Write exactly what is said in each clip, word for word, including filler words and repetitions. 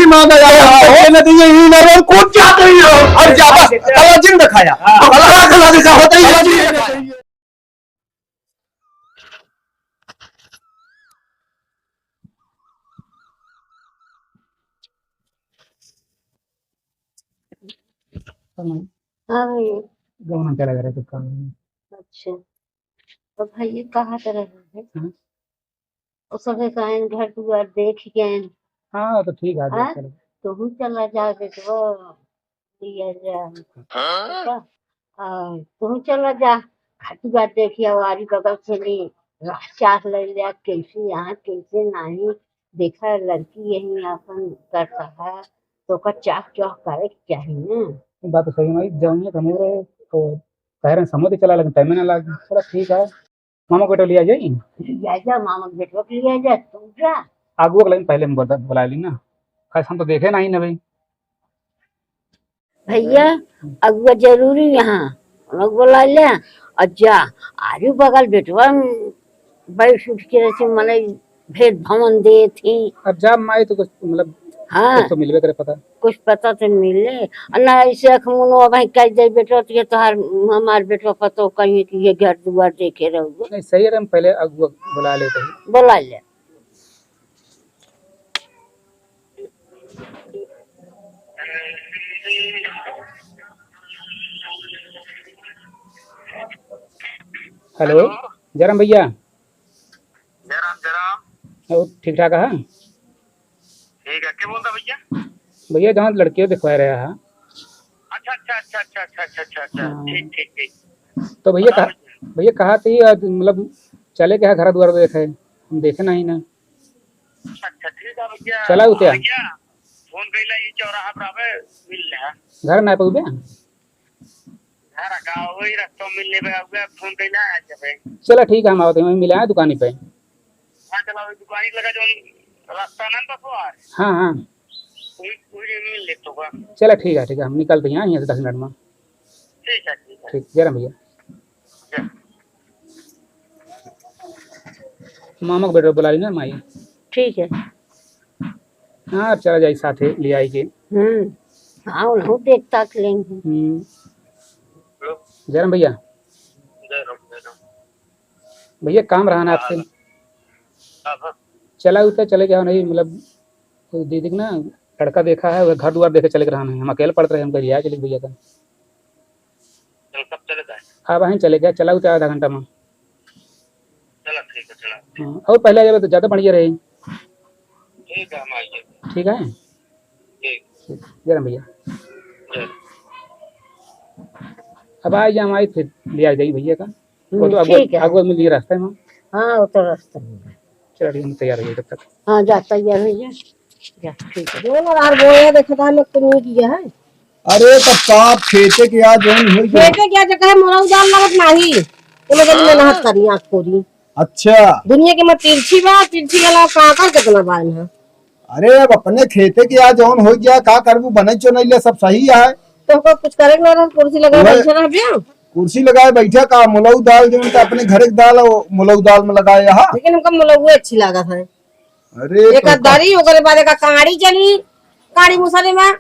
मांगा यार, ये ना दिए, ये ना, और कूद जाते ही हो। और ज्यादा कला जिन दिखाया। हाँ। तो कला, कला दिखा होता ही है। हाँ भैया। गौना चला गया तो काम। अच्छा, तो भैया कहाँ के रहे हैं? हाँ। वो सभे कहें घर दुआर देख गए। हाँ, तो ठीक है, हाँ? चलो। तुहू चला जा बेटवा, लिया जा। हाँ? आ, तुहू चला जा, घर दुआर देखिया, वारी बगल से भी राह चाह ले लिया, कैसे यहाँ, कैसे नहीं। देखा, लड़की यही अपन करता है, तो ओकर चाह चौह करे के चाही ना। बात तो सही माई, जौनिया कमोरे तो कह रहे हैं, समझ के चला, लेकिन टाइम ना लागे। चला ठीक है, मामा के बेटवा लिया जाई। लिया जा, मामा के बेटवा के लिया जा, तू जा। आगू के लाइन पहले हम बोला, बुला ली ना, खास हम तो देखे नहीं ना भाई। भैया, अगुआ जरूरी यहाँ, लोग बुला ले, और जा, आजू बगल बेटवा बैठ उठ के ऐसे मने भेद भवन देत ही। अब जा माई तो कुछ मतलब हाँ। कुछ तो मिलबे करे पता। कुछ पता तो मिले, और ना ऐसे अखमुनो अब कह दे बेटवा तो ये तोहार हमार बेटवा पतो कहीं कि ये घर दुआर देखे रहुआ। नहीं सही है, हम पहले अगुआ बुला लेते हैं। बुला ले। हेलो, हेलो। जयराम भैया। जयराम, जयराम। और ठीक ठाक है? ठीक है, के बोलता भैया? भैया, जहाँ लड़के दिखवा रहे हैं। अच्छा, अच्छा, अच्छा, अच्छा, अच्छा, अच्छा, अच्छा, अच्छा। हाँ। ठीक, ठीक, ठीक। तो भैया बताओ कहा, भैया। भैया कहा थी आज, मतलब चले के है घर दुआर देखे, हम देखे नहीं ना। अच्छा, ठीक है भैया। चला उते। भैया, फोन कैला, ये चौराहा पर आवे, मिल ले। घर ना पहुँचे? घर का वही रस्ता मिल लेबे, अब फोन कैला आ जाबे। चला ठीक है, हम आवत हैं, वहीं मिला है दुकानी पे। हाँ, चला वही दुकानी लगा जो रास्ता ना बसवा है। हाँ, हाँ। वही, वही मिल ले तो बा। चला ठीक है, ठीक है, हम निकलते हैं यहाँ से दस मिनट में। ठीक है, ठीक है। ठीक, जय राम भैया। जय। मामा के बेटवा बुला ली ना माई। ठीक है। हाँ, चला जाई साथे ले आई के। हम्म, हाँ, उन्हों देख ताक लेंगे। हम्म। हेलो। जय राम भैया। जय राम, जय राम। भैया, काम रहा ना आपसे। हाँ, हाँ। चला उतर चले गया नहीं, मतलब, कोई दीदी के ना लड़का देखा है, वो घर दुआर देखे चले के रहा नहीं, हम अकेले पड़त रहे, हम कह लिया चले भैया का। चल, कब चले जाए? अब वहीं चले गए, चला उतर आधा घंटा में। चला, ठीक है, चला। हाँ, और पहले आ जावे तो ज्यादा बढ़िया रही। ठीक है, हम आइए। ठीक है? ठीक। जय राम भैया। जय। अब आ जाए, हम आई फिर ले आ जाइए भैया का। वो तो हम्म, आगू, ठीक है। आगू मिल लिए रास्ते में। हाँ, वो तो रास्ते में। चलो, ठीक है, हम तैयार हो जाइए तब तक। हाँ, जा, तैयार हो जा। जा, ठीक है। बोल यार, बोया देखा था, मैं तो नहीं किया है। अरे, तब साहब, खेते के आज जौन होई गई। खेते के आज कहे मोरा उजाल लगत नाही। ये मतलब मेहनत करी, आँख खोली। अच्छा। दुनिया के में तिरछी बा, तिरछी वाला कांकर कितना बा इहाँ। अरे, अब अपने खेते के आज जौन होई गया, का करबू, बने चो नहीं ले, सब सही है। तो ओकर कुछ करे के ना रह, कुर्सी लगाए वह बैठे रह बे। कुर्सी लगाए बैठे का, मुलऊ दाल जौन त अपने घरे के दाल, वो मुलऊ दाल में लगाए यहाँ। लेकिन हमका मुलउए अच्छी लागत है। अरे, एक तो का- दारी, ओकरे बाद एक काड़ी चली, काड़ी मुसरी में।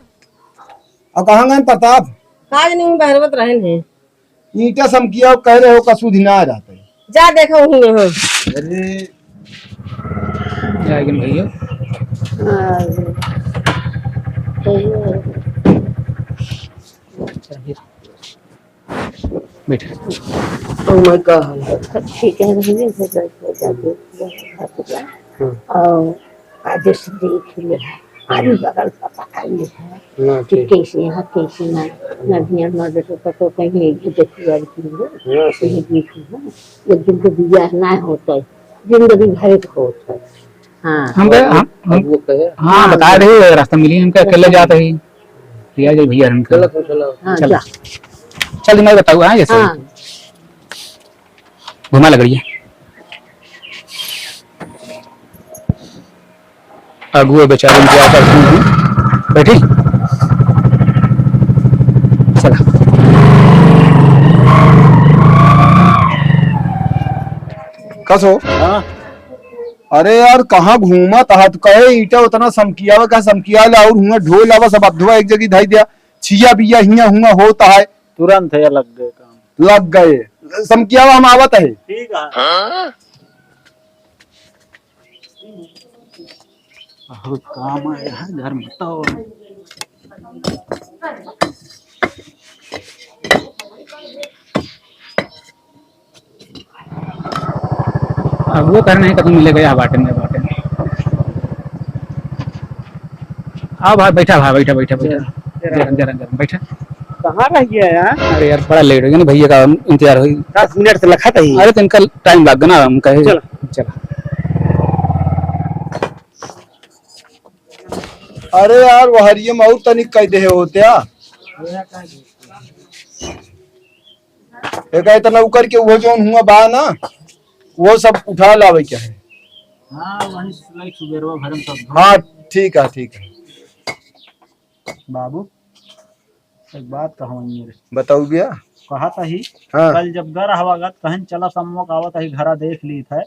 और कहाँ गए प्रताप? काज नहीं, बहरवत रहन है। ईंटा समकिया कह रहे हो, का सुधि ना रहता है। जा देखो हुए हो। अरे। जाएगन भैया। हाँ। बैठ। Oh my God। सब ठीक है, रहिए, घर बैठ के जाके, हम्म। और आदेश देख लिया, आजू बगल का पता लिया, ना, कि ठीक। कैसे यहाँ, कैसे ना, ना ध्यान, ना देखो, तो, तो कहीं ये देखो, यार, की हो, ना, सही। ये देखो, ना। एक दिन तो बियाह ना होता है, जिंदगी भर के होता है। हाँ। हम गए, हम, हम, अब वो कहे? हाँ, हाँ, बता रहे, रास्ता मिली, हमके अकेले जात ही। लिया जाए भैया, हमके। चलो, तो चलो। हाँ, चल। जा। चल, मैं बताऊँ, हाँ, जैसे। हाँ। घुमा लगड़िया। अगुआ बेचारे इंतजार करते हैं। बैठी। चला। कस हो? हाँ। अरे यार, कहाँ घूमत आहा? तू कहे ईटा उतना समकियावा का समकिया ला, और हुआ ढोल आवा, सब अधवा एक जगह धई दिया। छिया बिया हिया हुआ होता है। तुरंत है, लग गए काम। लग गए। समकियावा हम आवत है। ठीक है। बहुत काम है यार, घर में तो। अब वो करना है, कतहूँ मिलेगा या बाटे में, बाटे में। आओ भाई, बैठा भाई, बैठा, बैठा, बैठा। जरा, जरा, जरा, जरा, बैठा। कहाँ रह गया यार? अरे यार, बड़ा लेट हो गया ना भैया का इंतजार होई। दस मिनट से लखा था ही। अरे, तो इनका टाइम लग गया ना, हम कहे। चलो। चलो। अरे यार, वो हरिये में और तनिक कह दे होत्या। एक इतना उकर के वो जौन हुआ बा ना, वो सब उठा लावे क्या है? हाँ, वही सुबह सुबेरवा भर में सब धो। हाँ, ठीक है, ठीक है। बाबू, एक बात कहवइये रे। बताऊ भैया। कहा तही, हाँ। कल जब गर हवागत कहन चला सम्मोक आवत ही घरा देख लीत है। आए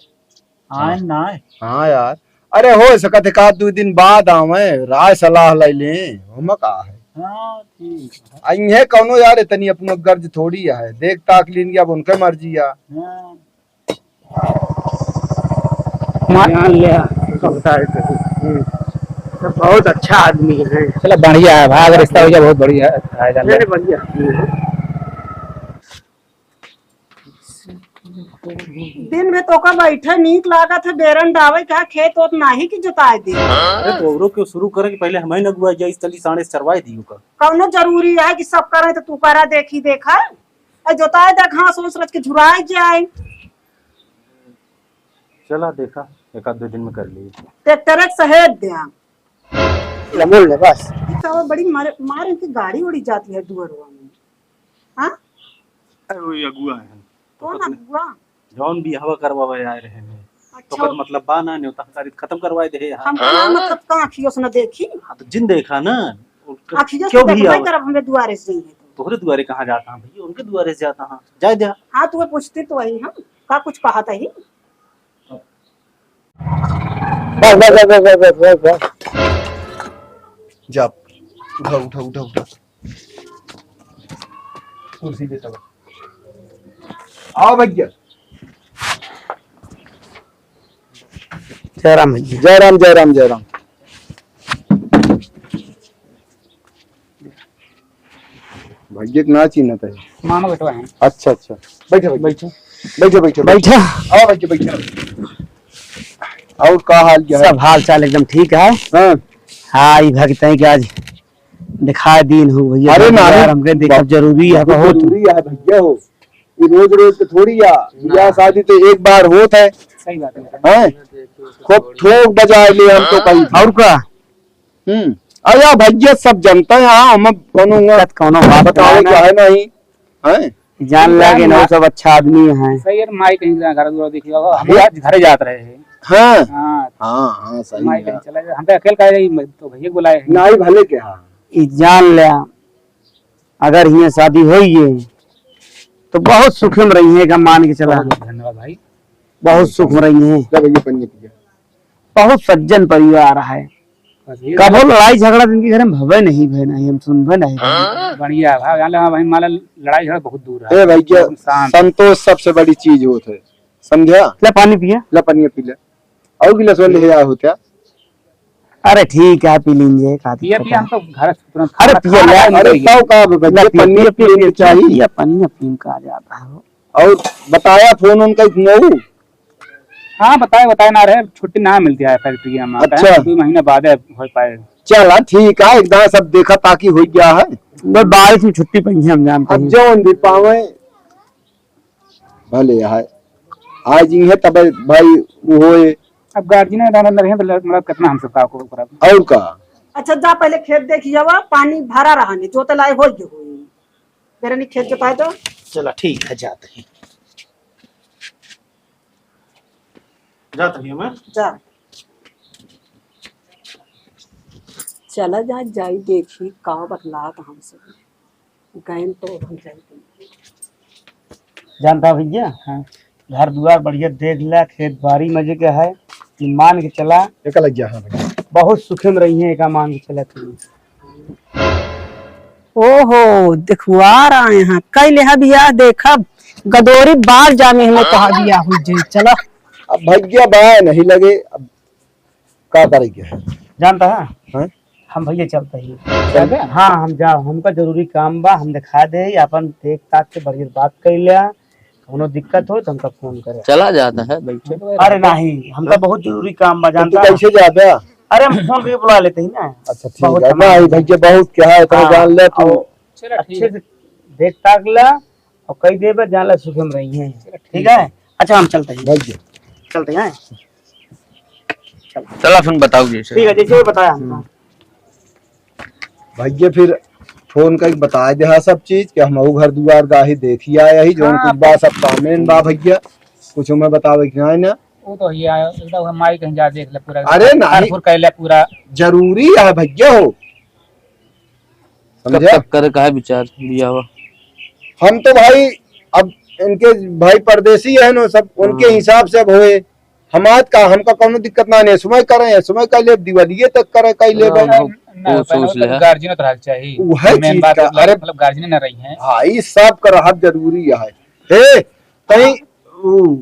हाँ। ना आए। हाँ यार, अरे हो सकत है का दू दिन बाद आवे, राय सलाह ले लें, हम का है। हाँ, ठीक है। आ इहे कौनो यार इतनी अपनो गर्ज थोड़ी है, देख ताक लीन अब उनके मर्जी है। हाँ। मान लिया, सब बताए थे। हम्म। तो बहुत अच्छा आदमी है। चलो बढ़िया है, भाग रिश्ता हो गया, बहुत बढ़िया है, भाई जान नहीं, ले। नहीं, बढ़िया आदमी है। दिन में तोका बैठे नीक लागत है, बेरन डावे का खेत ओत नाही कि जोताए दे। अरे तो औरों के शुरू करे कि पहले हमें न अगुआ जाई, चली साढ़े चरवाए दियो का। कौनो जरूरी है कि सब करे तो तू करा देखी देखा? ए जोताए दे घास ओस रच के झुराए जाए। चला देखा, एक आध दो दिन में कर ली। ट्रैक्टर एक सहेज दे। लमोल ले बस। तो बड़ी मार, मार इनकी गाड़ी उड़ी जाती है दुअरवा में। हाँ? अरे वो अगुआ है। कौन अगुआ? जौन बियाहवा करवावे आए रहे हैं। अच्छा। तो ओकर मतलब बा ना, न्योता हकारी खत्म करवाए दे यहाँ। हमका ना मतलब का आँखियों से न देखी। हाँ, तो जिन देखा ना, उनका आँखियों से क्यों भी देखबे आवे? करब, हमरे दुआरे से जइहे तो। तोहरे दुआरे कहाँ जाता है भैया? उनके दुआरे से जाता है। जाए दे। हाँ, तू पूछती तो वही हम, का कुछ कहा था ही? बस, बस, बस। जा, उठा, उठा, उठा, उठा। कुर्सी दे तब। आओ भैया। जय राम भैया। जय राम, जय राम, जय राम। भैया के ना चिन्हत है। मामा बेटवा है। अच्छा, अच्छा। बैठे, बैठे। बैठो। बैठे, बैठे, बैठे। बैठा। आओ भैया, बैठे। और का हाल क्या है? सब हाल चाल एकदम ठीक है। हाँ। हाँ, ई भगतई के आज दिखाए दिन हो भैया, अरे ना, यार, हमके देखब बहुत जरूरी है, बहुत बहुत। जरूरी है भैया हो। ये रोज रोज के थोड़ी या, ना। ब्याह शादी तो एक बार होत है। सही बात है। हैं? खूब ठोक बजाए ले हम तो कही। और का? हम्म। अरे भैया सब जनता है, हाँ, हम कौनो हुआ दिक्कत कौनो बात बतावे ना। क्या है नहीं, हैं? जान लागे ना, ना। सब अच्छा आदमी है। सही है, माई कहीं का घर दुआर देखिए, हम अरे। आज घरे जात रहे हैं। हाँ। हाँ। हाँ, हाँ, सही माई है। कहीं चला गया, हम पे अकेल का है, तो भैया को बुलाए हैं। नहीं, भले क्या? ई जान ले, अगर हियाँ शादी होई गई, तो बहुत सुख में रही है, का मान के चला। बहुत धन्यवाद भाई। बहुत सुख में रही है। ले भैया, पनिया पिया। बहुत सज्जन परिवार है। बस ये कबो लड़ाई झगड़ा इनके घर में भवे नहीं, भवे नहीं, हम सुनबे नहीं। हाँ? बढ़िया है, भाई, यहाँ ले, हाँ, भाई, माला लड़ाई झगड़ा बहुत दूर है। ए भैया, एकदम शांत। संतोष सबसे बड़ी चीज होत है, समझा? ले पानी पिया। ले पनिया पी ले। और गिलास वाले ले आया हो क्या? अरे ठीक है, पी लीजिए, का पिया, दिक्कत पिया, है? हम तो घर से तुरंत अरे खाना पिया, खाना ले, खाने अरे निकल गए। तौ का भैया, ले पिया, पनिया पिया, पिया, पिया, पिया, चाहिए। पिया, पनिया पी का जाता है वो। और बताया फोन उनका इतना? हाँ, बताए, बताए ना रहे, छुट्टी ना मिलती है फैक्ट्री में। अच्छा। दो महीना बाद है हो पाए। चला ठीक है, एक दाना सब देखा ताकि हो गया है। बस बारिश में छुट्टी पाई है, हम जानते अब हैं। जौन भी पावे भले है, आज इहे तब भाई वो होए। अब गार्जियन रहना नहीं है तो मतलब कितना हम सब का को करब। और का? अच्छा जा पहले खेत देखिए, पानी भरा रहा नहीं, जोते लाए हो गए होई। मेरे नहीं खेत जोताए तो। चला ठीक है, जाते हैं। जात रही हूँ मैं। जा। चला जा, जाई देखी का बतलात हमसे। गैन तो हम जाई देखी। जानता भैया, हाँ। घर दुआर बढ़िया देख ला, खेत बाड़ी मजे के है। मान के चला। एका लग गया, हाँ भैया। बहुत सुखे में रही है, एका मान के चला तू। ओहो, देखुआर आए हैं, कई लेहा बियाह देखब, गदोरी बार जामे हमें कहा बियाह हो जे, चला। अब भैया बाय नहीं लगे, अब का करे के है? जानता है? हाँ? हम भैया चलते ही। चलते हैं? हाँ, हम जाओ, हमका जरूरी काम बा, हम दिखा दे, अपन देख ताक के बढ़िया बात कर लिया, कौनो दिक्कत हो तो हमका फोन करे। चला जाता है, बैठे। अरे नहीं, हमका बहुत जरूरी काम बा, तो जानता है? कैसे जाबे? अरे हम फोन करके बुला लेते ही ना। अच्छा, ठीक बहुत है। सामान नहीं, है। भैया बहुत क्या है, इतना हाँ, जान ले तू। और चलो, ठीक अच्छे है। से देख ताक ला और कई देबे, जान ला सुखे में रही है। चलो, ठीक ठीक है। है। अच्छा, हम चलते हैं। भैया। चलते हैं। चला, फिर बताओ जैसे। ठीक है, जैसे वो बताया हमका। हम्म। भैया फिर फोन करके बताए देहा सब चीज कि हमहू घर दुआर गाही देखी आया ही, जौन हाँ। कुछ बा सब सामने बा भैया, कुछ हमें बतावे के नाहीं ना। वो तो ये आया, एकदम हम माई कहीं जा देख ले पूरा, अरे नहीं। फुर कर ले पूरा। जरूरी है भैया हो, कब समझे? तक करे का है विचार बियाह हुआ? हम तो भाई अब इनके भाई परदेसी है ना सब, उनके हाँ। हिसाब से अब होए। हमार का, हमका कौनो दिक्कत ना है, समय करे, समय कर ले, दिवालिये तक करे, कर ले हाँ, भाई। हम ना, पूछ, पहले पूछ मतलब ले। गार्जियन तो रहल चाहिए। वह मेन चीज बात का, मतलब, अरे मतलब गार्जियन ना रही है। हाँ, ई सब का रहब जरूरी है। हे, कहीं, उ,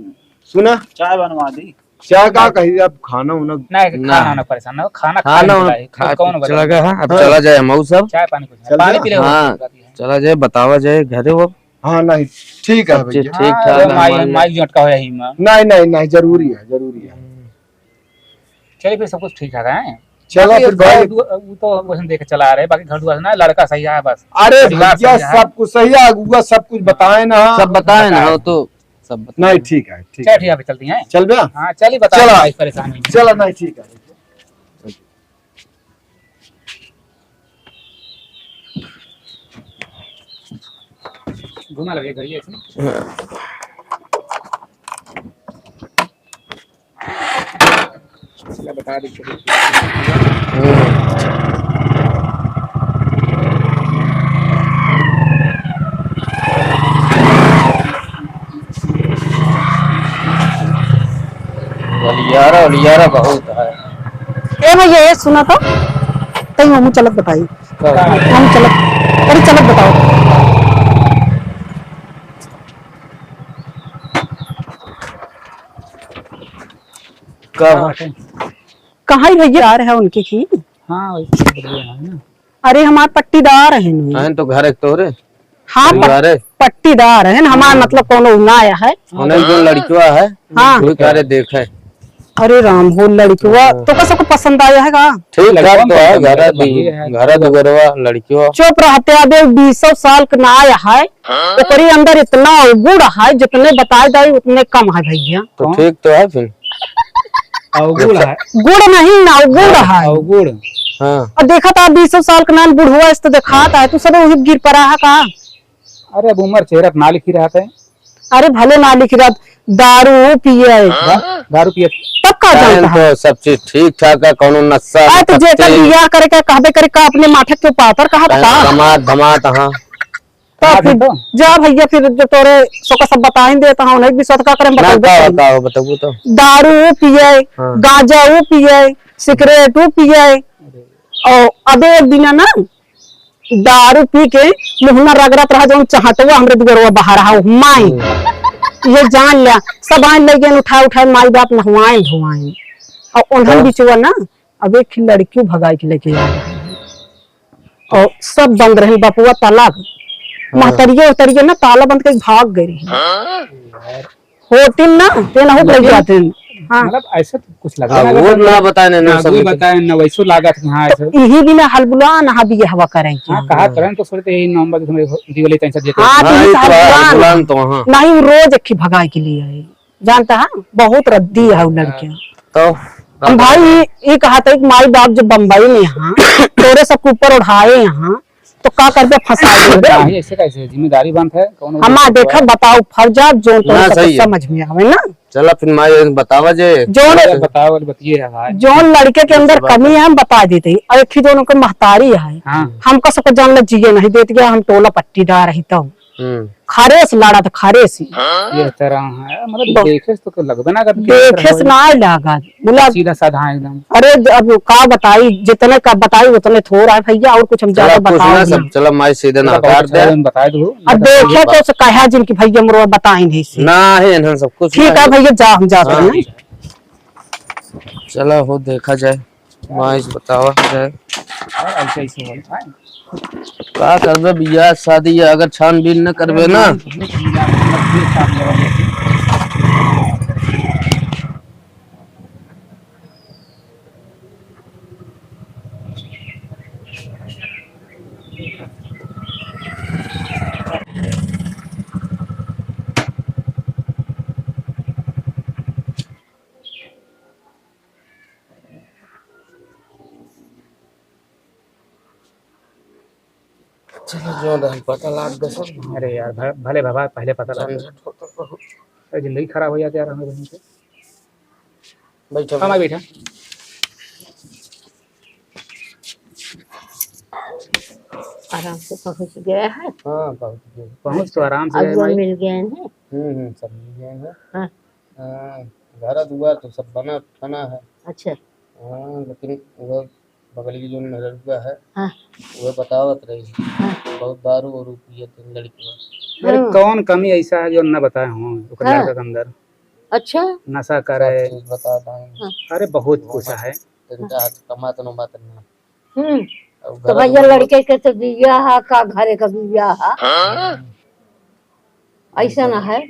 सुना? चाय बनवा दी। चाय का कही, अब खाना उना नहीं, ना। खाना ना परेशान ना हो, खाना खाना खाए उना के लाए, खा कौन चला बता? गया है, अब हाँ। चला जाए हम सब। चाय पानी कुछ नहीं, चल पानी जा। पी ले, हाँ, बात ये है। चला जाए, बतावा जाए घरे वो। हाँ, नहीं, ठीक है सब चीज भैया। ठीक हाँ, ठाक वो है माई, हमारे। माई जो अटका हो यही में। नहीं, नहीं, नहीं, जरूरी है, जरूरी है। चलिए फिर सब कुछ ठीक ठाक है। चलो बाकी फिर ये भाई। दु-, वो तो वैसे देख के चला रहे, बाकी घर दुआर ना लड़का सही है बस। अरे परिवार भैया, सही है। सब कुछ सही है, अगुआ सब कुछ बताए ना। सब बताए ना, बताए। वो तो सब बताए। नहीं, ठीक है, ठीक चल है। ठीक है, अभी चलती हैं। चल बे। हाँ, चलिए बता चला। भाई परेशान है। चला, नहीं, ठीक है। घुमा लगे घड़ी ऐसे। इसलिए बता दी, चलिए। गलियारा, गलियारा बहुत है। ए भैया, ए सुना तो, तई हमहू चलत बताई। का? हम चलत, अरे चलत बताओ। का? कहाँ ही भैया आ रहे हैं उनके की? हाँ, वही तो बढ़िया है ना। अरे हमार पट्टीदार है नहीं। हैं तो घर एक तोरे? हाँ, पट-, परिवार है? पट्टीदार है ना, हमार हाँ। मतलब कौनो ना आया है। उन्हें जो लड़किया है, हाँ। वही करे देखे। अरे राम हो लड़किया, हाँ। तो का सबको पसंद आया है का? ठीक ठाक तो है, घर दु-, घर दुगरवा लड़किया। चुप रहते, अब एक बीसों साल के ना आया है, ओकरी अंदर इतना अवगुण है, जितने बताए जाए उतने कम है भैया। तो ठीक तो है फिर। अवगुण है। गुण नहीं ना, अवगुण हाँ, है। अवगुण। हाँ। और देखा था बीसों साल के नान बुढ़वा इस तो देखात है, तू सब वही गिर पड़ा है का? अरे अब उम्र चेहरा पे ना लिखी रहत है। अरे भले ना लिखी रहत, दारू पिए। दा-, दारू पिए। तब का जानता है? तो सब चीज ठीक ठाक है, कौनो नशा अरे तो जेकर बियाह करे के कहबे करे का अपने माठक के पातर कहा था? कमात धमात, हाँ। तो हाँ, फिर तो। जा भैया, फिर जो तोरे सोका सब बताइन देता हूँ, नहीं विश्वास का करे, हम ना, बताइबे का, करी। का हो, बताबू तो। दारू पिए, हाँ। गांजा ऊ पिए, सिगरेट ऊ पिए। अरे। और अब एक दिन ना, दारू पी के मुहना रगड़त रहा, जौन चहटवा हमरे दुगरवा बाहर रहा, माई। हम्म। ये जान लिया, सब आइन लगे उठा उठा, माई बाप नहवाइन धोवाइन। और उन्हन हाँ। बिचुआ ना, अब एक लड़की भगाई के लेके आ रहे हैं। और सब बंद रहे, बपुआ ताला, हाँ। महतरिया उतरिया ना ताला बंद करके भाग गए रही। हाँ। होतिन ना, ते ना हो लेकिन जाते हैं। हाँ। मतलब ऐसे तो कुछ लगा अब ना वो लगा ना बताए ना, ना ना, सब वो लेकिन बताए ना, वैसो लागत कि हाँ, तो ऐसे। यही बिना हलबुला ना हा बिया हवा करें क्या? हाँ, कहा करें तो सोचते यही नंबर तुम्हें दिवाली टेंशन देते हाँ, हैं। तो हाँ, ये ये तो है, हलबुला हलबुला ना। तो हाँ। नहीं, वो रोज एक ही भगाई के लिए आई। जानता है, बहुत रद्दी है वो लड़कियां। तो हम भाई, ये, ये कहा था कि माई बाप जब बम्बई में यहाँ, तोरे सबके ऊपर उठाए यहाँ, तो का करबे, फंसा देबे? नहीं, ऐसे कैसे? जिम्मेदारी बनत है, कौन हमार देखा, बताओ फर्जा, जोन तो ना, सबके सही है। समझ में आवे ना। चला फिर माई बतावा जे। जोन अरे बताओ, वाली बतिये है भाई। जोन लड़के के अंदर कमी है, हम बता देते हैं। और एक ही जोन ओकर महतारी है। हाँ। हमका सबको जान ला जिए नहीं देत गया, हम टोला पट्टीदार ही तो। हम्म। खरे से लड़ा था, खरे से। ये तरह है, मतलब, ब-, देखे से तो लगबे ना करत कि देखे से ना लागत। बोला, सीधा साधा एकदम। अरे, ज-, अब का बताई, जितने का बताई उतने थोड़ा है भैया, और कुछ हम चला, ज्यादा कुछ बताओ ना, ना। सब चला, माई सीधे ना बहुत काट दे। अच्छा, बता दो। अब देखे तो से कहा जिनकी भैया मरो बताई नहीं से। ना है, इन्हन सब कुछ ठीक ना है है। भैया, जा, हम जाते हाँ। हैं। चला हो, देखा जाए। माई से बतावा जाए। और ऐसे, ऐसे बोल, हाँ। का करबे, बियाह शादी अगर छानबीन न करबे ना। चलो, जो रहल पता लाग गए सब। अरे यार, भ-, भले बाबा, पहले पता लाग गए। झंझट होता बहुत। अरे, जिंदगी खराब हो जाती यार, हमें बहन से। बैठो, हाँ, मैं बैठो। बैठा। आराम से पहुँच गया है। हाँ, पहुँच गए। पहुँच तो आराम से अब गए वो भाई। मिल गए हैं। हम्म, हम्म, सब मिल गए हैं। हाँ। हाँ, घर दुआर तो सब बना ठना है। अच्छा। हाँ, लेकिन वो बगल की जो मेहररुआ है, हाँ। वो बतावत रही, हाँ। बहुत दारू वारू पियत है लड़किवा। अरे, हाँ। कौन कमी ऐसा है जो न बताए हों ओकर हाँ। लड़का के अंदर? अच्छा। नशा करे। सब चीज बता दें। हाँ। अरे, बहुत कुछ है। इनका हाथ कमात न बात नहीं। हम्म। अब तो घर भैया, में लड़के के तो बियाह है, का घरे का बियाह है? हाँ। ऐसा ना है,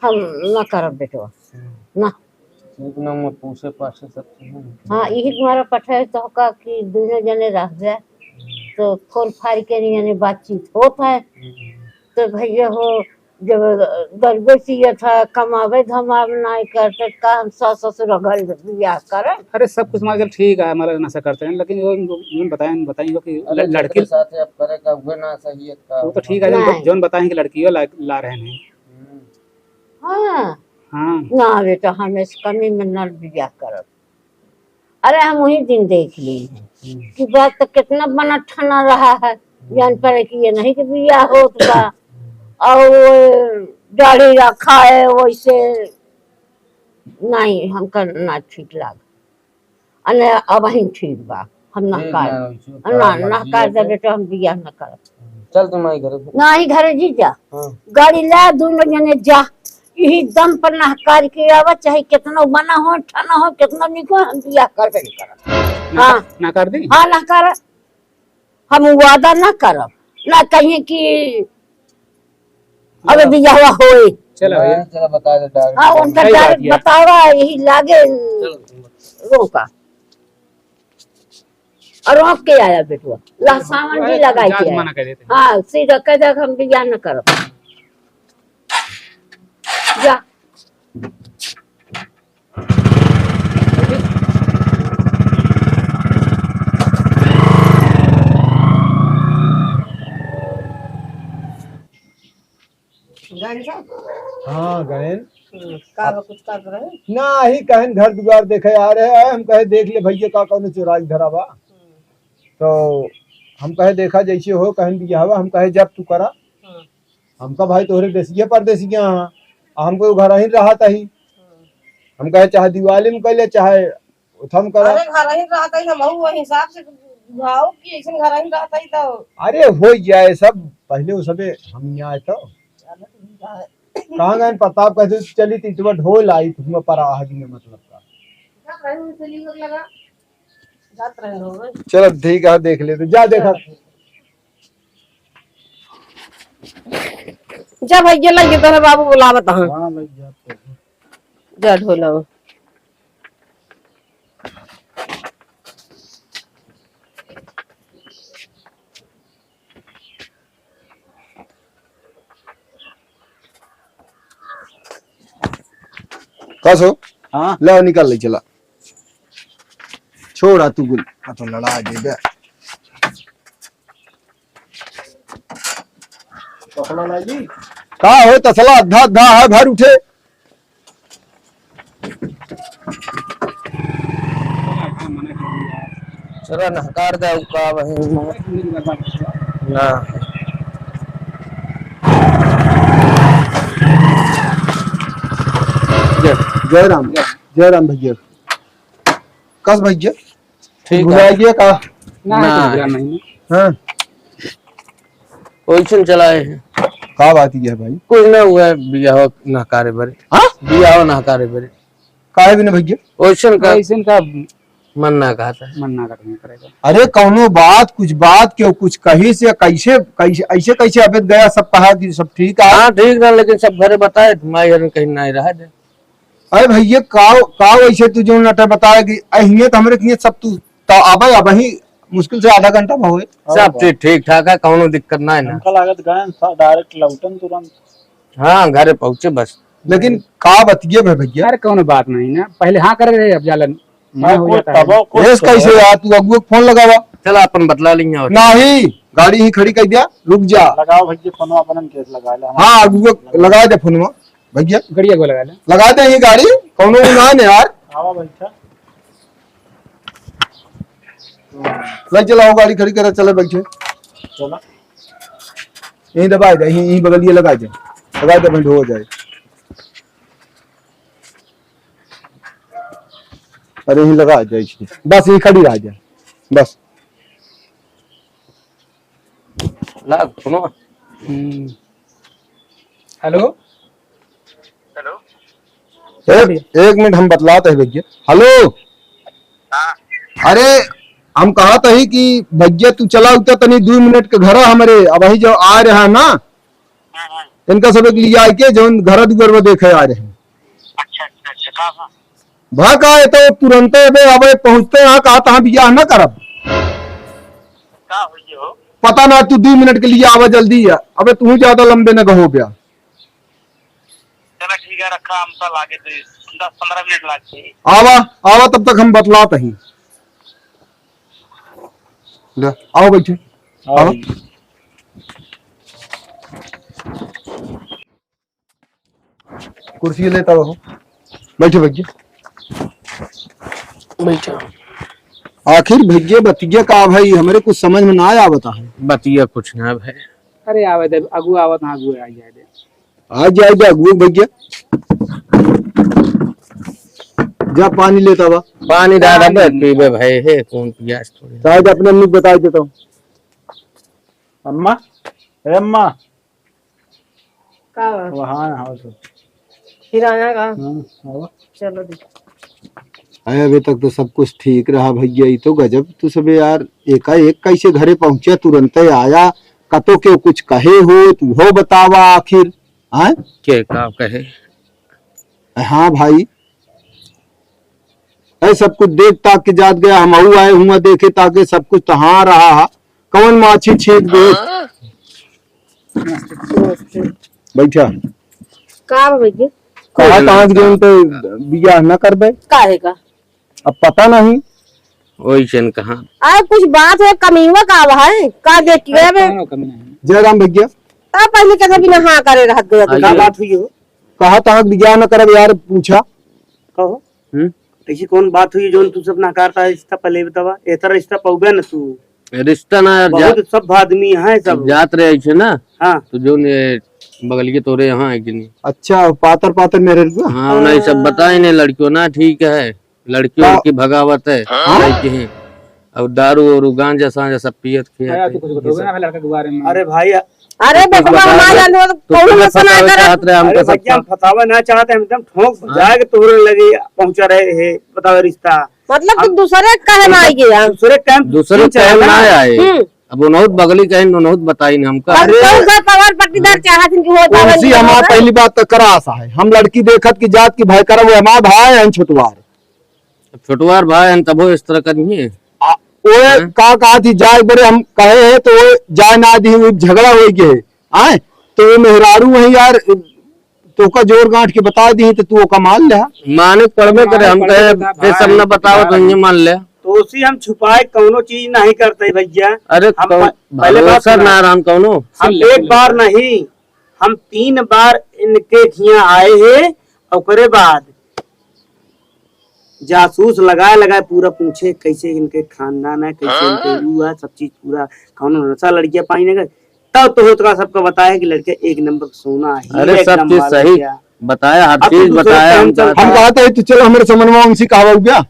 हम ना करब बेटवा, हम्म। ना। ठीक ना, मैं पूछे पाछे सब चीजें। हाँ, यही तुम्हारा पठे तो का कि दोनों जने रह गए, हम्म। तो फोन फाड़ के नहीं, यानी बातचीत होत है। हम्म। तो भैया हो, जब गरीबे जियत है, कमावे धमावे नाहीं करते, का हम सास ससुर घर बियाह करे? अरे, सब कुछ हमारे चल ठीक है, हमारा नशा करते हैं, लेकिन वो, वो बताएं, बताइए कि अरे, ल-, लड़की जेकरे साथे अब करे का, उहे ना सही है का? वो तो ठीक है, जौन, नहीं। जौन बताएं कि लड़कियों ला, ला रहे हैं। हम्म। हाँ। हाँ। ना बेटा, हम इस कमी में न बियाह करब। अरे, हम वही दिन देख ली हम्म। कि बात तो कितना बना ठना रहा है, हम्म। जान पड़े कि ये नहीं कि बियाह होत बा। हम्म। और वो दाढ़ी रखा है, वैसे नहीं, हमका ना ठीक लाग। अने अब ही ठीक बा, हम ठीक नहकार, ना, वैसे ना, तोहार मर्जी नहकार है। देबे तो हम बियाह न करब। हम्म, चल तू माई घरे। नाही घरे जी जा। हाँ। गाड़ी ला, दोनों जने जा। यही दम पर नहकार के आवा, चाहे कितना बना हो, ठना हो, कितना निको, हम बियाह करबे नहीं करब। नहकार, हाँ। नहकार दी? हाँ, नहकार। हम वादा ना करब, ना कहीं कि अबे बियाहवा होए। चलो भैया। हाँ, चलो बता दे direct। हाँ, उनका सही बात direct है। बतावा, यही लागे चलो। रोका। और रोक के आया बेटुआ, ला सामान भी लगाई के आया। मना कर देते हैं। हाँ, सीधा कह दे हम बियाह न करब। जा। गैन साहब? हाँ, गैन। हम्म, का बा, कुछ कर रहे? ना, ही कहन घर दुआर देखे आ रहे हैं, हम कहे देख ले भैया का कौनो चोराई धरा बा। हम्म। तो हम कहे देखा जैसे हो, कहन बियाहवा, हम कहे जब तू करा। हम्म। हमका भाई तोहरे देसिया परदेसिया हाँ, आ हमको घर ही रहत ही। हम्म। हम कहे चाहे दिवाली में कैले, चाहे उठम करा। अरे घर ही रहत ही, हम वही हिसाब से भाव की ऐसे घर ही रहत ही तो। अरे हो जाए सब, पहले वो सबे हम यहाँ आए तो। चलो ठीक है। कहाँ गए प्रताप कहते चली तीतवा ढोल आई तुम पर आवाज में मतलब का। जात रहे उनसे लीवर लगा, जात रहे हो गए। चलो ठीक है, देख ले तो जा देखा। जा भैया, लग गए तोहरे बाबू बुलावत हैं। हाँ, लग जाते हैं। जा ढोला। का सो? हाँ। ले निकाल ले चला। छोड़ा तू गुल, आ तो लड़ा देबे। तसला ना जी। का हो तसला अद्धा अद्धा है भर उठे। चला नहकार दे का वही ना। ना। जय राम, जय राम भैया। कस भैया? ठीक है। भुला गया का? ना, ना। कुछ भुला नहीं। हाँ। ओइसन चलाए हैं। का बात ये है भाई? कुछ ना हुआ है, बियाह ना करे बरे। हाँ? बियाह ना करे बरे। काहे बिना भैया? ओइसन का ओइसन का मन ना कहता है। मन ना करता है। अरे कौनो बात, कुछ बात क्यों, कुछ कही से कैसे, कैसे, ऐसे कैसे अबेद गया, सब कहा कि सब ठीक है। हाँ, ठीक रहा, लेकिन सब घरे बताए, माई हरन कहीं नहीं रहा दे। अरे भैया, काव, काव ऐसे तू जो नटे बताए कि अहियत हमरे किए सब तू, तो अब, अब ही मुश्किल से आधा घंटा में होए। सब चीज ठीक ठाक है, कौनो दिक्कत ना है ना। हमका लागत गए सा-, direct लौटन तुरंत। हाँ, घरे पहुँचे बस। लेकिन का बतिये भे भैया? अरे कौनो बात नहीं ना, पहले हाँ करे रहे, अब जालन मना हो जाता है। तबो कुछ ऐस कैसे यार, तू अगुआ के फोन लगावा। चला अपन बतला लिया और। नहीं, गाड़ी ही खड़ी कर दिया, रुक जा। लगाओ भैया फोन, अपन केस लगा ले। हाँ, अगुआ लगा दे फोनवा। भैया। गड़िया को लगा ले। लगा दे ये गाड़ी, कौनो गुनाह नहीं यार। आवा बैठा। ले चलाओ गाड़ी खड़ी करे, चले बैठे। चला। यहीं दबा दे, यहीं, यहीं बगलिए लगा दे। लगा दे, बंद हो जाए। अरे यहीं लगा दे, बस यहीं खड़ी रह जाए, बस। लाग, सुनो। हम्म। हेलो? हेलो? एक, एक मिनट हम बतलात है भैया। हेलो? हाँ। अरे, हम कहत ही कि भैया तू चला उतर तनी दू मिनट के घर हमरे, अबही जो आ रहा ना, हम्म, हम्म। इनका सब एक लिया के जौन घर दुआर में देखे आ रहे हैं। अच्छा, अच्छा, अच्छा, का बा? भा का, ये तो तुरंते अबे, अबे पहुँचते यहाँ, कहा तहाँ बियाह न करब। का होइए हो? पता ना, तू दू मिनट के लिए आवा जल्दी है। अबे तू ज्यादा लंबे न गहो ब्या। चला ठीक है, रखा, हम तो लागे तो दस पन्द्रह मिनट लाग जाए। आवा, आवा, तब तक हम बतलात ही। ले, आओ बैठे। आओ। आओ। कुर्सी लेता हो। बैठे भैया। बैठो। आखिर भैया बतिया का भाई, हमरे कुछ समझ में ना आवता है। बतिया कुछ ना भाई। अरे आवे दे, अगुआ आवत ना, अगुआ आ जाए दे। आ जाए दे अगुआ भैया। जा पानी लेता बा। पानी डाल दे, पानी। पीबे भाई, हे कौन पियास थोड़ी। शायद अपने मुँह बता देता हूँ। अम्मा, ए अम्मा। का बा? वहाँ है, हाँ, सर। फिर आया का? हाँ, हाँ। चलो दी। अरे, अबे तक तो सब कुछ ठीक रहा भैया, ई तो गजब तू सबे यार, एकाएक कैसे घरे पहुँचे, तुरंते आया, कतो केउ कुछ कहे हो, तू हो बतावा आखिर, हैं? के का कहे? हाँ भाई, है सब कुछ देख ताक के जात गया, हमहू आए हुआ देखे ताके सब कुछ तहाँ रहा है। कौन माछी छींक दे? हाँ। बैठा। का बा भैया? कहा कहाँ के जौन पे बियाह न करबे? काहे का? अब पता नहीं। ओइसन कहाँ? आ, कुछ बात है, कमीवा का बा है? का देखिए बे? कौनो कमी नहीं। जय राम भैया। तब पहले कैसे बिना हाँ करे रह गया? आइए। का बात हुई हो? कहा तहाँ के बियाह न करब यार, पूछा। कहो। हम्म? ऐसी कौन बात हुई जौन तू सब नकारता है रिश्ता? पहले बतावा, एतर रिश्ता पाउबे न तू। रिश्ता ना यार, बहुत जा-, सभ्य आदमी है सब। जात रहे ऐसे ना। हाँ। तो जौन ये बगल के तोरे यहाँ है कि नहीं? अच्छा, पातर पातर मेरे को? हाँ, उन्हें सब बताए ने, लड़कियों ना ठीक है, लड़कियों का? की भगावत है, हाँ? लड़की हैं। और दारू और गांजा सांजा सब पियत खियत है। तू कुछ बताओगे ना लड़का के बारे में? अरे भाई, अरे तू बेटवा, बता हमारे दे। जान तो तू कौनो तुम्हें नशा ना फंसावे करत। चाहत रहे, हम अरे तो सब भैया, हम फंसावे ना चाहते, हम एकदम ठोक हाँ। बजा के तोहरे लगे पहुंचा रहे हैं, बताओ रिश्ता। मतलब तू हम दूसरे के कहे में आई गया? दूसरे के टाइम दूसरे के टाइम ना आए। हम्म। अब उनहुत बगली कहीं, उनहुत बताई ना हमका। अब अरे। कौन सा पावर पट्टीदार चाहत हैं कि हो जावे उनसे नहीं हमार होगा? पहली बात तो करास है, हम लड़की देखत की जात की भाई करब, वो हमार भाई हैं छोटवार। अब छोटवार भाई हैं, तबो इस तरह का नहीं है। आ, ओए, हाँ? का कहा थी, जाए बड़े हम कहे हैं, तो ओए, जाए ना दी, वो झगड़ा हो गए है। आए? तो वो मेहरारू वहीं यार, तोका जोर गांठ के बता दी, तो तू ओका मान ले। माने पड़बे करे, माने हम पड़बे कहे, करता, ये सब भाई, न बताओ, तो भाई। ये मान ले। तो उसी हम छुपाए कौनो चीज नहीं करते भैया। अरे, हम कौन, प-, पहले बात भरोसा सुना। ना राम कौनो। हम सुन ले, एक सुन ले। बार नहीं, हम तीन बार इनके हियां आए हैं, ओकरे बाद जासूस लगाए लगाए पूरा पूछे कैसे इनके खानदान है, कैसे इनके हाँ। ऊ है, सब चीज पूरा कौनो नशा लड़कियां पाई ना गए। तब तो होतका सबका बताया कि लड़के एक नंबर सोना है, अरे, हीरा सब एकदम चीज माल सही। लड़कियां। बताया, हर अब चीज तू दूसरे बताया, हम हम कहते हैं, "तू चलो हमरे समनवा उनसे कहवा हो गया।"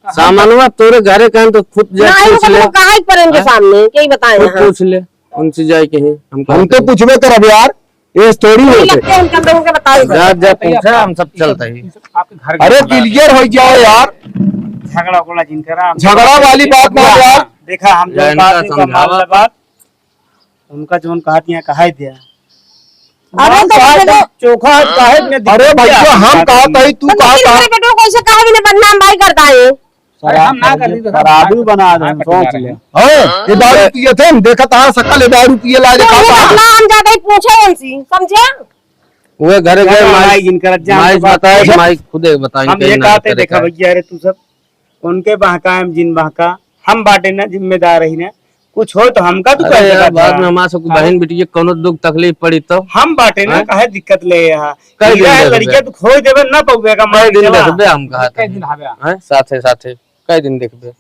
सामनवा तोरे घरे कहन तो खुद जा नहीं, पूछ ले। कहा ही पर इनके हैं? सामने, क्या ही बताए खुद हैं? पूछ ले, उनसे जाए के हैं, हम हम तो कहते हैं। पूछबे करब यार, ये story कोई होते। लगते हैं, उनका लोगों के बताओ। जा, जा पूछा, हम सब चलता ही। आपके घर अरे के clear हो जाओ यार। झगड़ा उगड़ा जिन करा, हम झगड़ा वाली बात ना यार। देखा, हम जो या इनका बात है, समझावा। मान ले बात। उनका जौन कहत यहाँ कहा ही दिया। अरे तो कहा चलो। चोखा है, काहे में अरे दिक्कत भैया, है? हम कहत हई, तू तो कहत लेकिन है। मेरे बेटों को ऐसे कहा भी ना बदनाम भाई करता है। अरे हम ना कर दी तो शराबी बना दे, हम सोच ले। हैं, ये दारू पिए थे, हम देखत हाँ, सकल ये दारू पिए ला तो देखा ये था। बदनाम ज्यादा ही पूछे उनसे, समझे? वो घरे गए, माई, माई जिन करत जा, माई हम बात बताए, करें। माई खुदे बताएंगे, हम ये कहीं ना कहते, करे देखा का। भैया, अरे तू सब उनके बहका, हम जिन बहका, हम बाटे ना जिम्मेदार रही ना, कुछ हो तो हमका तू अरे कह यार, देगा बाद था। में हमारे से हाँ। बहन बिटिया के कौनो दुख तकलीफ पड़ी तो? हम बाटे ना, हाँ? काहे दिक्कत ले यहाँ? कई दिन हीरा है देखबे? लड़किया तू खोई देबे ना पउबे का कई मालिक दिन चला। देखबे हम कहा कई था? दिन हवे? हैं? साथे, साथे, कई दिन देखबे?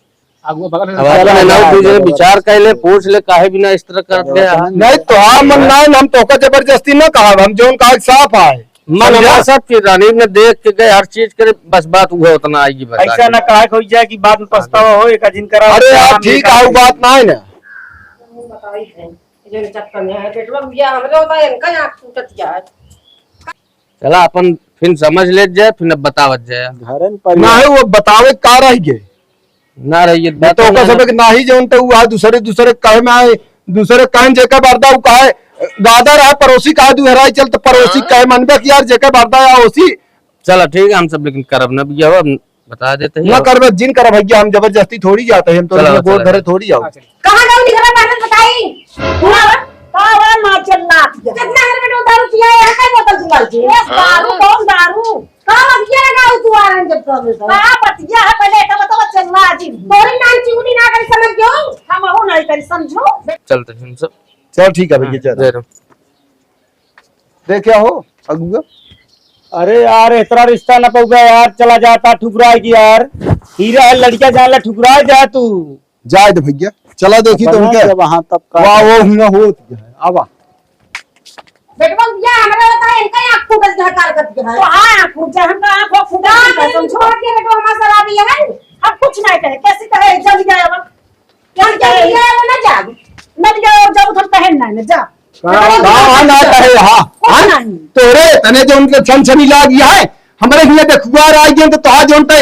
अब वो बगल में अब चला अपने जा, नाव दूजे चला। विचार कर ले, पूछ ले, काहे बिना इस तरह करत है? नहीं, तोहार मन ना है, हम तोका जबरदस्ती ना कहा, हम जौन कहा साफ आए। मन समझा? हमार सब चीज रानी ने देख के गए, हर चीज करे, बस बात उहे उतना आएगी, बस ऐसा आगे। ना कहा कोई जाए कि बाद में पछतावा हो, एक जिन करा अरे यार, हम ठीक निकाल आऊ दिए। बात ना है ना। बताई है, ये चक्कर में है, पेटवा भैया, हमरे होता है, इनका यहाँ टूटत जाए। चला, अपन फिर समझ ले जाए, फिर अब बतावत जाए। घरन पर ना है, वो बतावे का रह गए। ना रहिए, मैं बात तो ना ओकर सबे के नाही जौन त उ आ दूसरे, दूसरे कहे में आए, दूसरे कहे जेकर बरदा उ कहे, गादर आ पड़ोसी कहे दुहराई चल, त पड़ोसी हाँ। कहे मनबे कि यार जेकर बरदा आ ओसी। चला ठीक है, हम सब लेकिन करब ना भैया, अब बता देते हैं। ना करबे, जिन करब भैया, हम जबरदस्ती थोड़ी जाते हैं, हम तो चला, गोद चला, धरे चला। थोड़ी आओ। हाँ, चला। कहाँ जाऊँ निकला बाहर बताई? का बा? का बा ना चिल्लात है? कितना है बेटा दारू पिया है? कई बोतल चिल्लात है? ए, दारू कौन दारू? का बतिया लगा तू आ रहे जब तो हमें सब? का बतिया है पहले का बताओ चिल्ला जी। तोरी नाम चिंगुनी ना करी समझ क्यों? हम हो नहीं करी समझो। चलते हैं सब। चल ठीक है भैया, हाँ, चल। जय राम। दे क्या हो अगुआ? अरे यार, इतना रिश्ता न पउबे यार, चला जाता ठुकराए की यार। हीरा है लड़का जान ला ठुकराए जा तू। जाए दे भैया, चला देखी तो अपना उनके। जब वहाँ तब का वाह, वो हुआ होत क्या है? आवा। बेटवा भैया, हमरा होता है, इनका ही आँख फूटल के हकार कर दिया है। तो हाँ, आँख फूट जाए, हमका आँख फूट जाए, समझो। छोड़ के बेटवा हमारा शराबी है, हम कुछ नहीं कहे, कैसे कहे, जल्दी जाए अब। क्या क्या लिया है वो ना जाओ। ना लिया और जाओ उधर पहन ना, ना जा। का, का, का ना कहे, हाँ, कुछ हाँ? नहीं। तोरे तने जो उनके छन छनी लाग गया है, हमरे हियाँ देखुआर आ गए तो तोहा जोन ते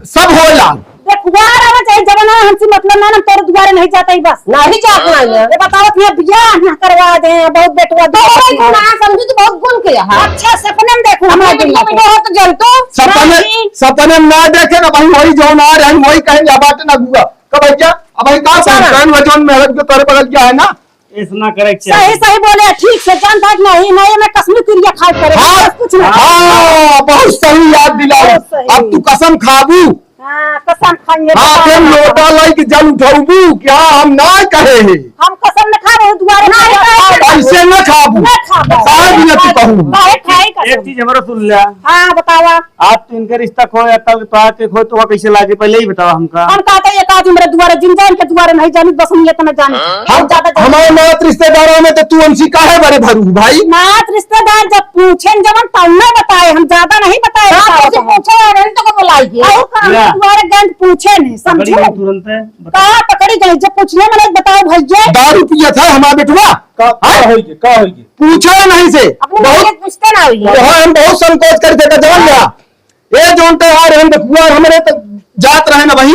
सब होला। देखुआर आवे चाहे जब ना हमसे मतलब ना, हम तोरे दुआरे नहीं जाते ही बस। नहीं जात नहीं है। ये बताओ कि ये बियाह ना करवा दे, बहुत बेटवा तो दुआरे बहुत ना समझू तो बहुत गुण के यहाँ। अच्छा सपने में देखो हमारे हमारे दुनिया में। हो तो जल तो सपने, नहीं। सपने में ना देखे ना भाई, वही जो ना रहे वही कहेंगे, अब बात ना हुआ। कब भैया, अब भाई का हाँ। संतान वजन में है जो तोरे बगल क्या है ना, ऐसा ना करे के सही, चाहिए। सही बोले, ठीक से जानता है कि नहीं, नहीं, मैं कसम किरिया खाए करे, हाँ, बस कुछ नहीं। हाँ, बहुत सही याद दिलाओ। बहुत सही। अब तू कसम खाबू। हाँ, कसम खाएंगे, हाँ, कसम फिर खाएंगे। लोटा लाई के जल उठाऊबू, क्या हम ना कहे हैं? हम कसम न खाबू, दुआरे ना खाए खाबू। ऐसे न खाबू। ना खाबू। काहे बिना तू कहू? काहे खाए कसम? एक चीज हमारा सुन लिया। हाँ, बतावा। आज तू इनके रिश्ता खो या कल तोहार के खो, तो वह कैसे लागे, पहले ही बतावा हमका। हम कहते एक आदमी मेरे दुआरे, जिन जान के दुआरे नहीं जानी, बस हम ये तो मैं जानी। हम, हम ज्यादा जानी। हमारे नात रिश्तेदारों में तो तू हमसे काहे बड़े भरू भाई? नात रिश्तेदार जब पूछे न जवन तब ना बताए, हम ज्यादा नहीं बताए, नात बताओ से तो। पूछे आ रहे तो को बुलाई के। और का, या। दुआरे गंज पूछे नहीं, समझे? पकड़ी गई तुरंत है, बता। का पकड़ी गई? जब पूछने में नहीं बताओ भैया। दारू पिया था हमारा बेटवा? का, का हाँ? होई के, का होई के? पूछे नहीं से। अपने बहुत भैया पूछते ना होई। तो हाँ, हम बहुत संकोच करते थे, जवन हाँ। जा। ए, जोन ते आ रहे हैं, बकुआ, हमरे त जात रहे ना वही,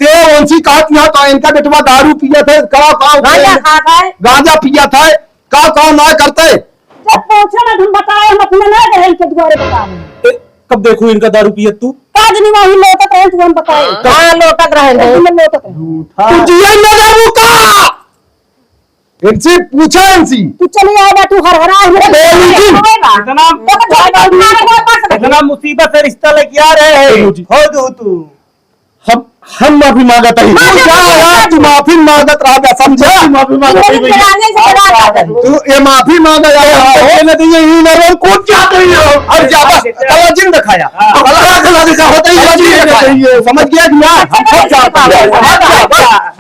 ते उनसी कहत यहाँ तो इनका बेटवा दारू पिया थे, का, का, गांजा खा खाए। गांजा पिया था, का, का ना करते। जब पूछे ना, हम बताए, हम अपने ना रहे इनके दुआरे बताए। ए, कब देखू इनका दारू पियत तू? का जनी वही लोटत रहे, तू हम बताए। हाँ, लोटत रहे, हाँ, लोटत रहे। तू जिया न जाबू का? इनसे पूछा इनसे। तू चली आएगा, तू हर हरा है, मेरे बोली थी। आएगा। इतना तो तो इतना मुसीबत से रिश्ता लेके आ रहे हैं। बोली थी। हो दो तू। हम, हम माफी मांगत है। माफी तू जा मांगत यार, है। तू माफी मांगत रहा, समझा? माफी मांगत है भैया। तू ये माफी मांगा यार, हम तो कहने दीजिए, ये नरवन कूद जाते ही हो। अब जा, बस, गला जिन दिखाया। हाँ। गला, गला दिखा, होता ही गला जिन दिखाया। समझ गया कि ना? हम सब जानते हैं।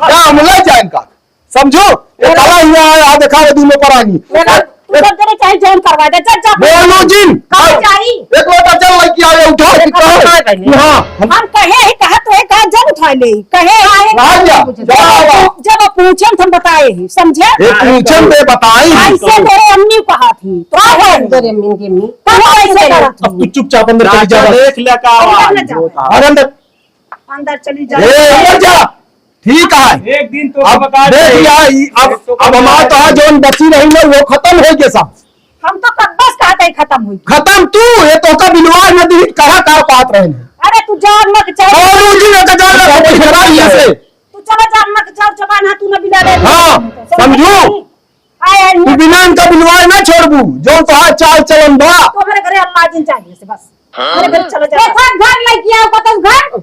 जा, हम ले जाए इनका। समझो? ये काला हुआ है, आ देखा है दोनों परानी। मेरा, तू सब जने कहीं जौन करवा दे, जा, जा। बोलो जिन। कहाँ जाई? एक लोटा जल लेके आवे, उठा के एक कहा। लोटा नहीं। हाँ, हम हम कहे ही कहा तो एक हाथ जल उठा ले, कहे आए। राजा, जब जाओ। जब पूछन तो हम बताए ही, समझे? ये पूछन दे बताई। ऐसे मेरे अम्मी कहा थी, तो कहे तेरे अम्मी के अम्मी। तो ऐसे कहा अब तू चुपचाप अंदर चली जा। देख ले का अंदर आवाज न जा। होता। और अंदर अंदर चली जा। ए, अंदर जा। ठीक है। एक दिन तो अब बता देख दे। लिया, ई अब, एक तो अब हमार बता तो दे। जौन बची रही ना, वो खत्म हो गया सब। हम तो कब बस कहते ही खत्म हुई। खत्म तू, ये तो का बिलवा न दी, कहा का बात रहे हैं। अरे तू जा, अम्मा के चल। और उन दिन का जान लगा, कोई खराब नहीं से। तू चला जा, अम्मा के चल, जबान है, तू न बिला ले। हाँ, समझू? आए, आए, तू बिना इनका बिलवाए ना छोड़बू, जौन तोहार चाल चलन बा। तो हमारे घरे अम्मा जिन चाहिए से बस। हमारे घर चला जा। देखो, घर लेके आओ, कतौ घर।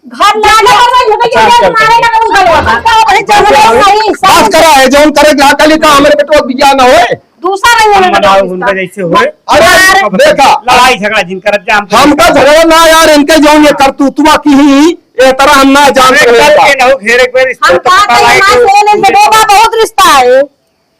घर लेके आओ, घर में झगड़े चल, चल, मारे ना, वो गलवा। तो भाई, चल, चल, चल। सही, सही। बस करा है, जौन करे के हाथ ले, का हमारे बेटवा बिया ना होए। दूसरा नहीं हम होने बनाओ, देंगे उनका इसका। जैसे होए। अरे, अरे। देखा। लड़ाई झगड़ा जिन करत जा, हम तो हमका झगड़ा ना यार, इनके जौन ये करतूतवा की ही, ये तरह हम ना जान अरे, रहे कल का। के ना हो, घेर एक बार इसको हम तो कहा पता था, लाए हमारे तो से लेने से बेटा बहुत रिश्ता है।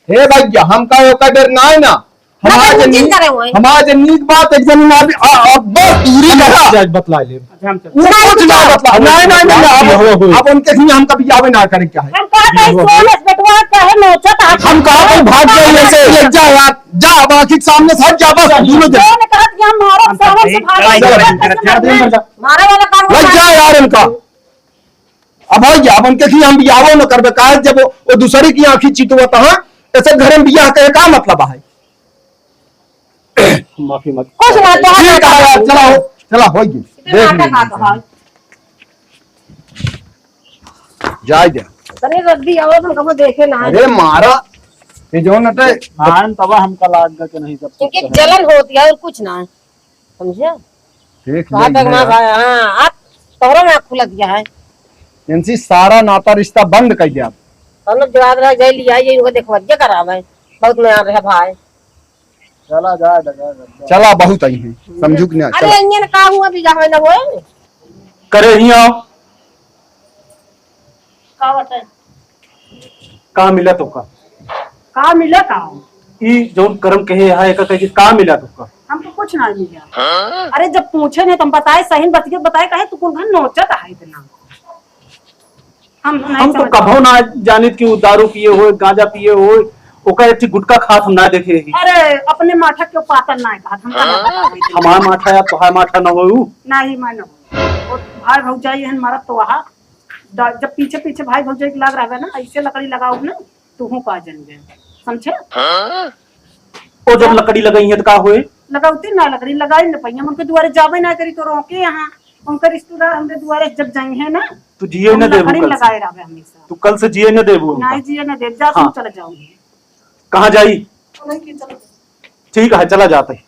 हे भैया, हमका ओकर डर ना है ना। हमार ना, जे जिन नीक, करे हुए। हमार जे नीक बात एक जनी ना भी, आ, आ, बस दूरी हम करा। जाए बतला ले। अच्छा, हम चल। वो कुछ ना बतला। नहीं, नहीं, नहीं, नहीं, अब, हो, हो। अब उनके हियाँ हमका बियाह ना करे के है। हम कहा था, ये हो, सोने से बेटवा कहे नोचत आप। हम कहा था, भाग जाइए से, ये जा यार, जा, अब आँखी के सामने से हट जा, बस, दूनों जन। सोने कहा कि हम मारे हम सावन से भाग लड़ाई जाइए। झगड़ा करते हैं। मारे वाला काम लग जा यार इनका। अब भाई, अब उनके हियाँ हम बियाहो न करबे, काहे जब वो, वो दूसरे की आँखी चितवत है, ऐसे घर में बियाह करे का मतलब है? माफी मत। कुछ ना, तो ठीक है यार, चला हो, चला हो गई। इतने देख नाटक लीजिए। आता है। जाए दे। अरे रद्दी, आओ, तुम कबो देखे ना। अरे मारा, ये जो नटे। हाँ, तब हमका लाग गया कि नहीं सब कुछ क्योंकि तो है। जलन होती है और कुछ ना है, समझे? देख कहा ले तक ना यार। भाई, हाँ, आप तोहरो ना खुलत गया है। इनसे सारा नाता रिश्ता बंद कर दिया। हम लोग जवाब रह जाए लिया, ये इनको देखो, ये करावे। बहुत नया रहे भाई। चला जा, जा, जा, जा। चला, बहुत आई है, समझू कि ना? अरे, चला। इंजन का हुआ भी जावे ना होए। करे ही आओ। का बताए? का मिला तोका? का मिला का? ई जौन करम कहे है, एका कहे कि का मिला तोका? हमको कुछ ना मिला। हाँ? अरे, जब पूछे नहीं तो हम बताए, सही बतिया बताए, कहे तू कुल घर नोचत है इतना। हम नहीं हम तो समझ कभो ना जानित कि उ दारू पिए होए, गांजा पिए होए, ओकर एक ठे गुटखा खात हम ना देखे ही। अरे, अपने माठा के पातर ना खात, हम हाँ? हमार माठा या तोहार माठा ना होए उ? नहीं, मैं ना होए। और भाई भौजाई हन मारा तो वहाँ द-, जब पीछे पीछे भाई भौजाई के लाग रहबे ना, ऐसे लकड़ी लगाओ ना, तुहू पा जाएंगे, समझे? हाँ? ओ, जब हाँ। लकड़ी लगाई है तो का होए? लगावती ना लकड़ी, लगाई ना पहिया, उनके दुआरे जाबे ना करी तो रोके यहाँ, उनके रिश्तेदार हमरे दुआरे जब जाई है ना, तू जिए हम ना देबू लकड़ी कल से। लगाए रहबे हमेशा। तू कल से जिए ना देबू उनका। नहीं जिए ना देब, जा हाँ। तुम चले जाओगे। कहाँ जाई? उन्हें की चले जाओ। ठीक है, चला जाते हैं।